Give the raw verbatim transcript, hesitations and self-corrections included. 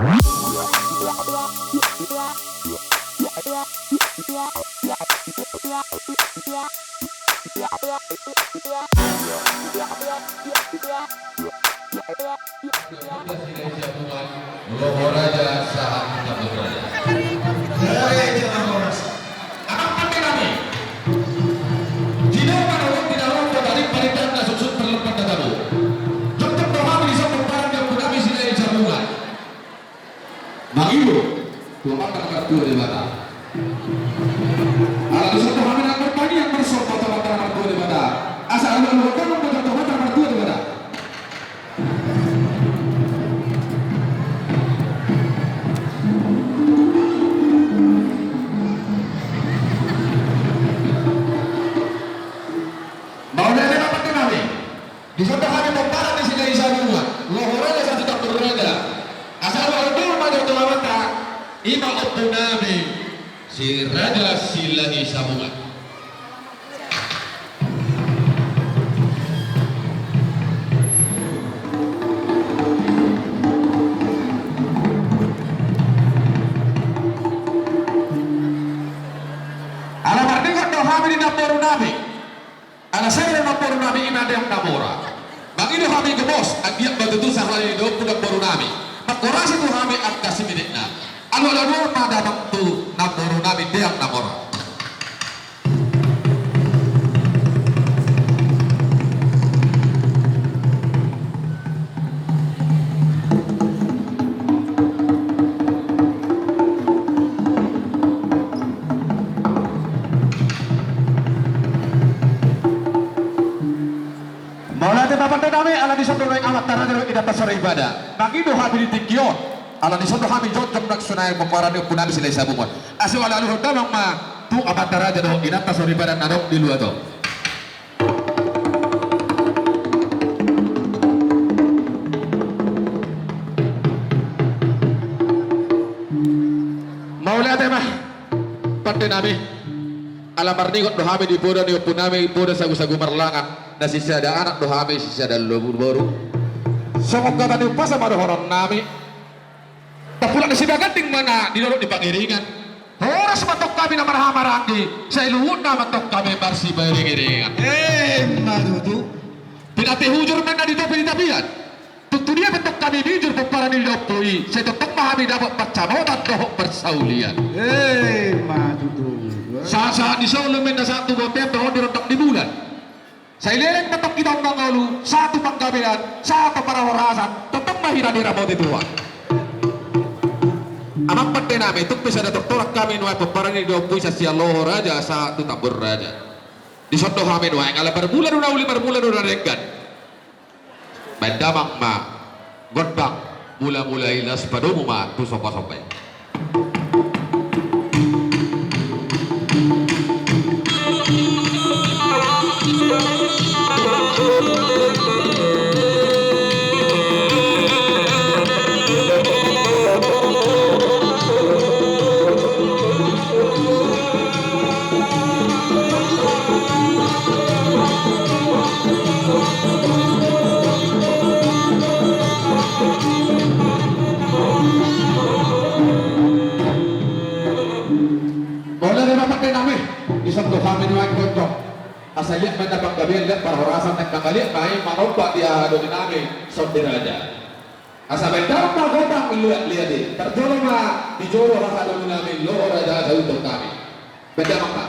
Loho Raja sahat Tambun Raja. Jala jala horas. Amang pande nami. Di na panorot di na ro, di na ro, di na ro, di na ro, di na ro, di na ro, di na ro. Jongjong do hami dison pomparan ni ompu nami Silahisabungan. Mangido tu Amanta na martua Debata. Ala dison do hami na martangiang marsomba tu Amanta na martua Debata. Asa alualuhon damang ma tu Amanta na martua Debata. Mauliate ma pande nami. Dison do hami pomparan ni Silahisabungan, Loho Raja sahat tu Tambun Raja. Asa alualuhon damang ma tu Amanta, i ma ompu nami si Raja Silahisabungan. Ala marningot do hami di namboru nami. Ala sere namboru nami i ma Deang na Mora. Mangido hami gomos, anggiat ma tutu sahali ni da ompu namboru nami manghorasi tu hami angka siminitna. Alualuhon ma damang tu namboru nami Deang na Mora. Mauliate ma pande nami, ala dison do nuaeng amanta raja dohot inanta soripada. Mangido hami di tingki on. Ala dison do hami jongjong nang songon i pomparan ni ompu nami Silahisabungan. Asa alualuhon damang ma tu amanta raja dohot inanta soripada na adong di luat on. Mauliate ma pande nami. Ala marningot do hami di poda ni ompu nami, poda sagu-sagu marlangan, na sisada anak do hami sisada lobu boru. Songon hata ni umpasa ma dohonon nami. Tapulak ni sibaganding ma na di dolok ni pangiringan. Horas ma antong hami na marhahamaranggi, sai luhutna ma antong hami marsibairiringan. Emma tutu. Pinanti hujur ma na di topi ni tapian. Tung tu dia pe antong hami mijur pomparan ni da ompu i, sai tongtong ma hami dapot pansamotan dohot parsaulian. Emma tutu. Sahat-sahat ni solu ma na sahat tu bontean dohot di rondang ni bulan. Sai leleng ma antong hita on mangolu, sahat tu panggabean, sahat tu parhorasan, tongtong ma hita diramoti Tuhan. Amang pande nami, tung pe sada tortoran hami nuaeng pomparan ni da ompu i sian Loho Raja sahat tu Tambun Raja. Dison do hami nuaeng, ala marmula do na uli, marmula do na denggan. Baen damang ma gondang, mula-mula i, laos padomu ma tu somba-somba i. Mauliate ma pande nami, dison do hami nuaeng gondang. Asa liat ma inna panggabean, liat parhorasan, na mangaliat ma i manomba di haha doli nami Sonde Raja. Asa baen damang ma gondang liat-liat i, parjolo ma di jolo haha doli nami Loho Raja sahat tu hami. Baen damang ma.